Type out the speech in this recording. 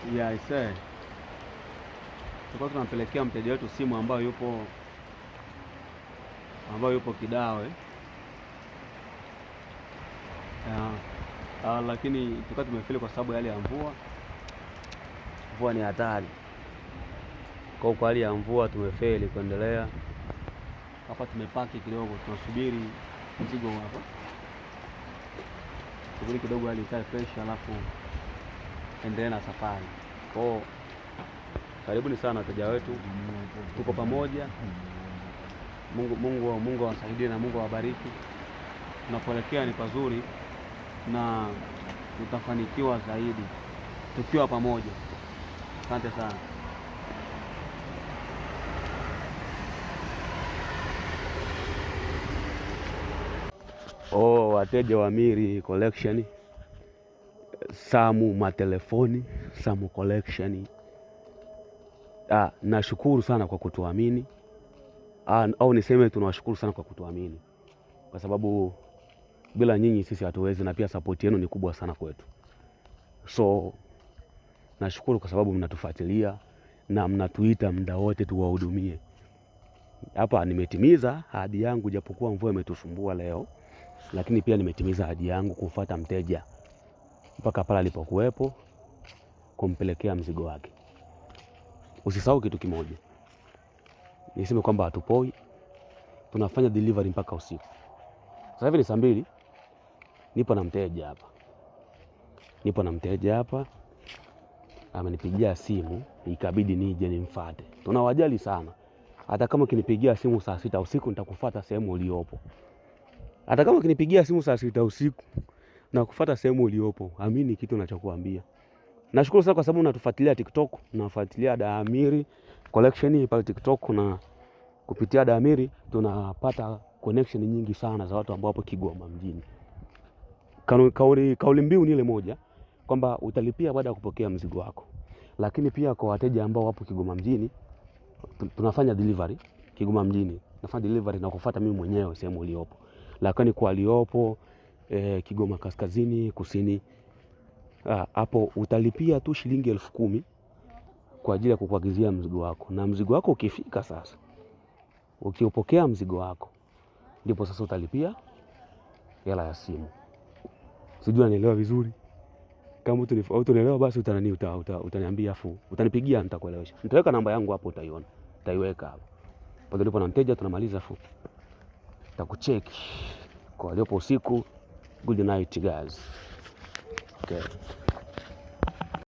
Yeah, I say. Tulikuwa tunampelekea mteja wetu simu ambayo yupo Kidawe. Yeah. Lakini tulikuwa tumefeli kwa sababu ya hali ya mvua. Mvua ni hatari. Kwa hali ya mvua tumefeli kuendelea. Hapa tumepaki kidogo, tunasubiri mzigo hapa. Subiri kidogo hali ikae fresh, alafu endelee na safari. Kwa hiyo karibuni sana wateja wetu, tuko pamoja. Mungu Mungu Mungu awasaidie na Mungu awabariki. Tunapoelekea ni pazuri na tutafanikiwa zaidi tukiwa pamoja. Asante sana. Oh, wateja wa Miri Collection, Samu matelefoni, Samu Collection. Ah, nashukuru sana kwa kutuamini. Ah, au niseme tunawashukuru sana kwa kutuamini, kwa sababu bila nyinyi sisi hatuwezi, na pia support yenu ni kubwa sana kwetu. So nashukuru kwa sababu mnatufuatilia na mnatuita muda wote tuwahudumie. Hapa nimetimiza ahadi yangu, japokuwa mvua imetusumbua leo, lakini pia nimetimiza ahadi yangu kumfuata mteja mpaka pale alipokuwepo, kumpelekea mzigo wake. Usisahau kitu kimoja, niseme kwamba hatupoi, tunafanya delivery mpaka usiku. Sasa hivi ni saa 2, nipo na mteja hapa, nipo na mteja hapa, amenipigia simu ikabidi nije nimfuate. Tunawajali sana, hata kama ukinipigia simu saa 6 usiku nitakufuata sehemu uliopo. Hata kama ukinipigia simu saa 6 usiku nakufuata sehemu uliopo, amini kitu nachokuambia. Nashukuru sana kwa sababu unatufuatilia TikTok, unafuatilia Daamiri Collection pale TikTok, na kupitia Daamiri tunapata connection nyingi sana za watu ambao wapo Kigoma mjini. Kauli mbiu ni ile moja kwamba utalipia baada ya kupokea mzigo wako, lakini pia kwa wateja ambao wapo Kigoma mjini tunafanya delivery Kigoma mjini, nafanya delivery na kufuata mimi mwenyewe sehemu uliopo, lakini kwa waliopo Kigoma kaskazini, kusini, hapo utalipia tu shilingi 10,000 kwa ajili ya kukuagizia mzigo wako, na mzigo wako ukifika sasa, ukiupokea mzigo wako ndipo sasa utalipia hela ya simu. Sijui unanielewa vizuri. Kama utanielewa basi utanani utaniambia afu utanipigia nitakuelewesha. Nitaweka namba yangu hapo utaiona. Nitaiweka hapo. Pale ndipo na mteja tunamaliza afu nitakucheki. Kwa waliopo usiku, good night guys. Okay.